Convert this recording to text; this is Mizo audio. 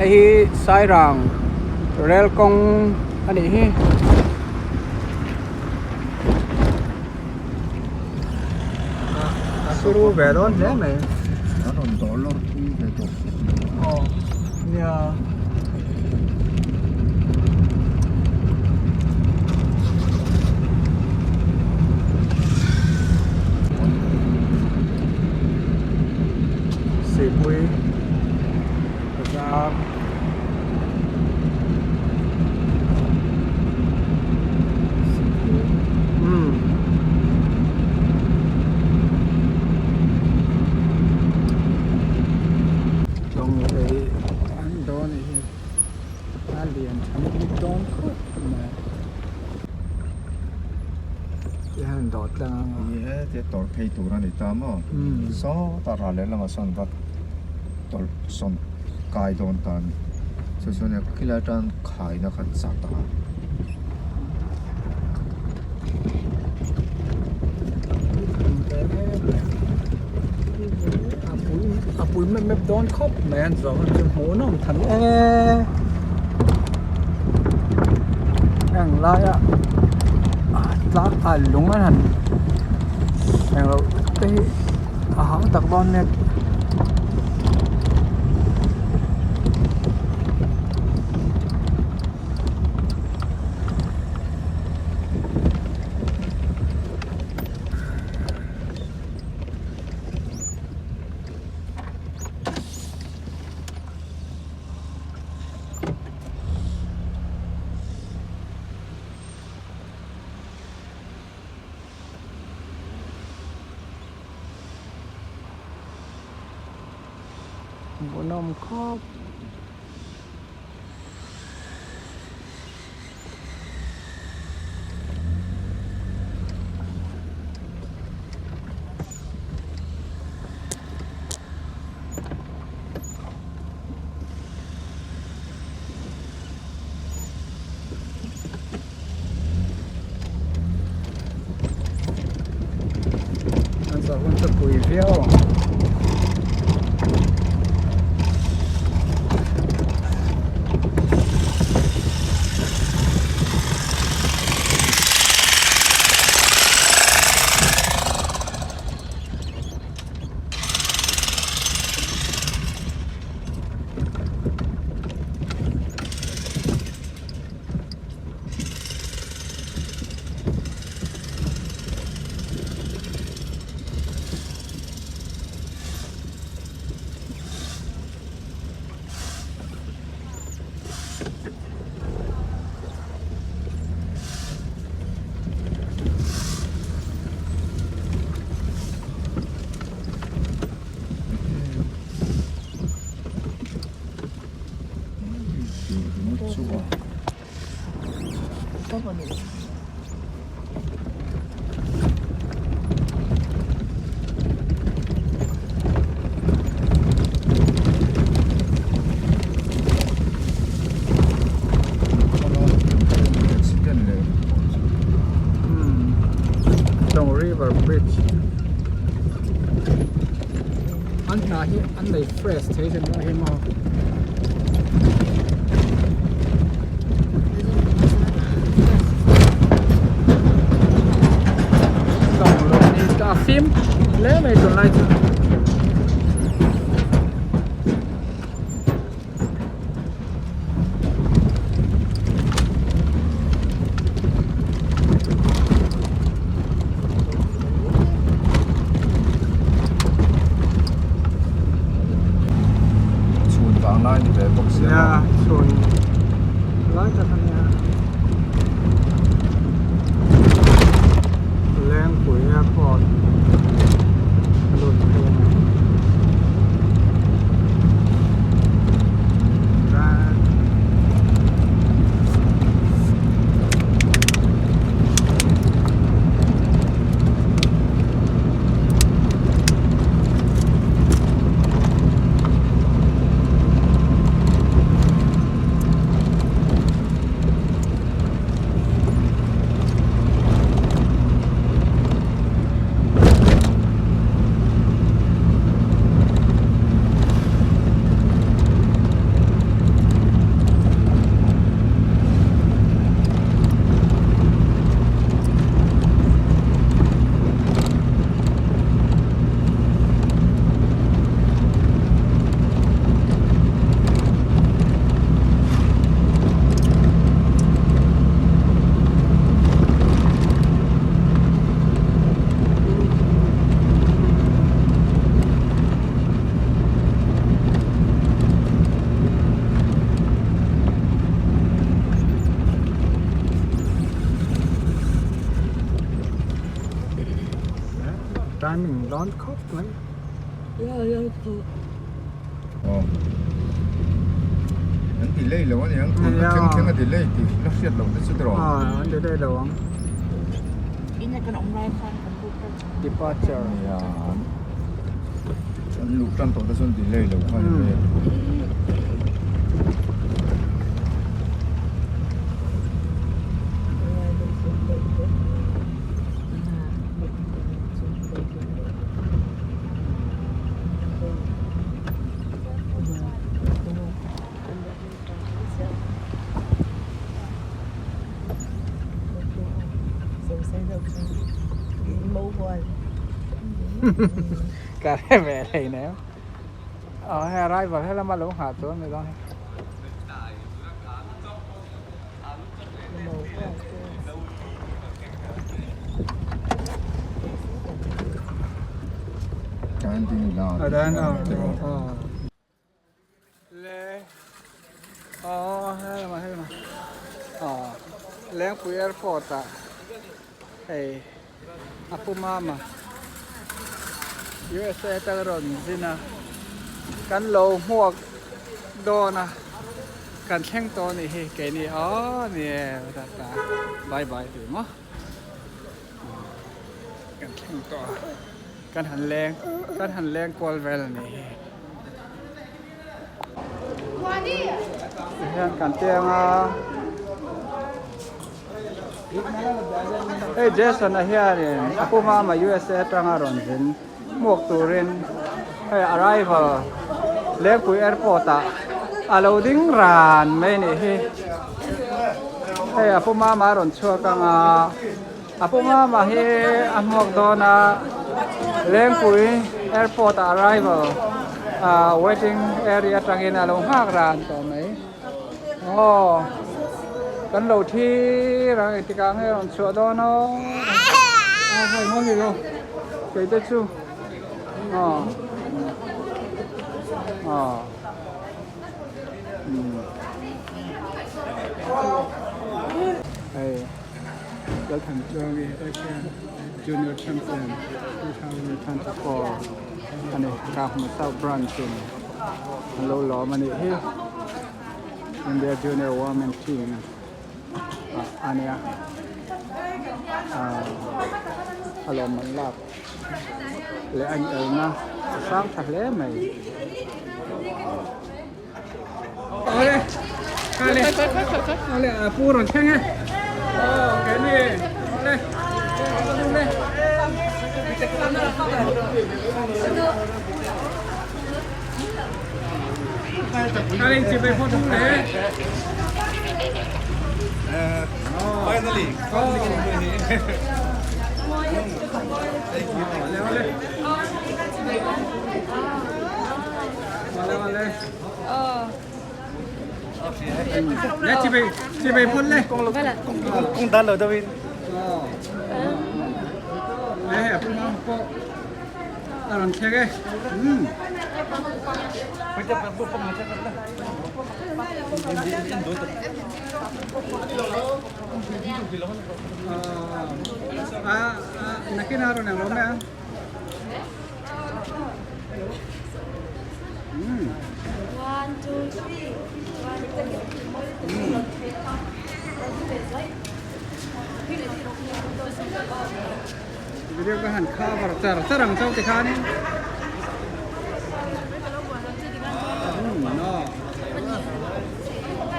Hei hi Sairang rel kawng a nih hi. A suru ve dawn hle mai. A rawn dawr lawr thui ve tawh. Aw nia. Sihpui bazar umm lawng lei an dawn a nih hi a lian tha bik dawn khawp mai. Ti hian dawh tlang ang a. Ni e, tia tawrh phei tur a ni ta maw? Sawtah ral leh lamah sawn va tawlh sawn kai dawn ta a ni. Chu chuan khilai atang khaina kha chak a. A pui mep mep dawn khawp mai an zawh chu hmuhnawm tham e. Heng laia tlang ah lung an han englo te hi a hang tak dawn mek. Hmuhnawm khawp. An zawh hun chu pui viau ang. River Bridge an hna hi an nei fresh thei zen lai hi maw. A fim hle mai tunlai chu. Chhun vang lai ni ve bawk sia. Nia chhun lai tak a nia. Lengpui airport a lut phei a ni. Climbing dawn khawp mai. An delay lo a ni ang tun a thleng thleng a delay tih la hriat loh te chu tiraw. An delay lo ang. Departure. Nia an luh tan tawh te chuan delay lo kha a ni mai a. Ka hre ve hleinem. Aw hei arrival helama lo nghah tur a ni dawn hei. Lengpui airport ah hei a pu mama USA atanga rawn zin a kan lo hmuak dawn a. Kan thleng tawh anih hi keini aw ni e tata bye bye tih maw kan thleng tawh a kan han leng kan han leng kual vel anih hi tihian kan piang a hei Jason a hianin a pu mama USA atanga rawn zin. Hmuak turin hei arrival Lengpui airport ah a lo ding ran mai a nih hi. Hei a pu mama a rawn chhuak ang a, a pu mama hi a hmuak dawn a Lengpui airport ah arrival ah waiting area atangin a lo nghak ran tawh mai. Aw kan lo thlir ang engtikah nge rawn chhuah dawn aw aw hei maw ni lo kei te chu aw aw hei Lalthanchuangi Asian Junior Champion 2024 ani Kahmu South Branch in an lo lawm a nih hi India Junior Women Team ah a nia ah a lawm an lak leh a inelna a sang tha hle mai. Awle awle awle a pu rawn thleng e aw keini awle awle Awle chibai pawh thung le. Finally. Awle awle. Lấy chị về phun lên. Công tác rồi tôi. Lấy phun không có. À làm thế cái. À, nakina ron ang lome. One, two, three. Video ka han cover char char ang chau tikhanin.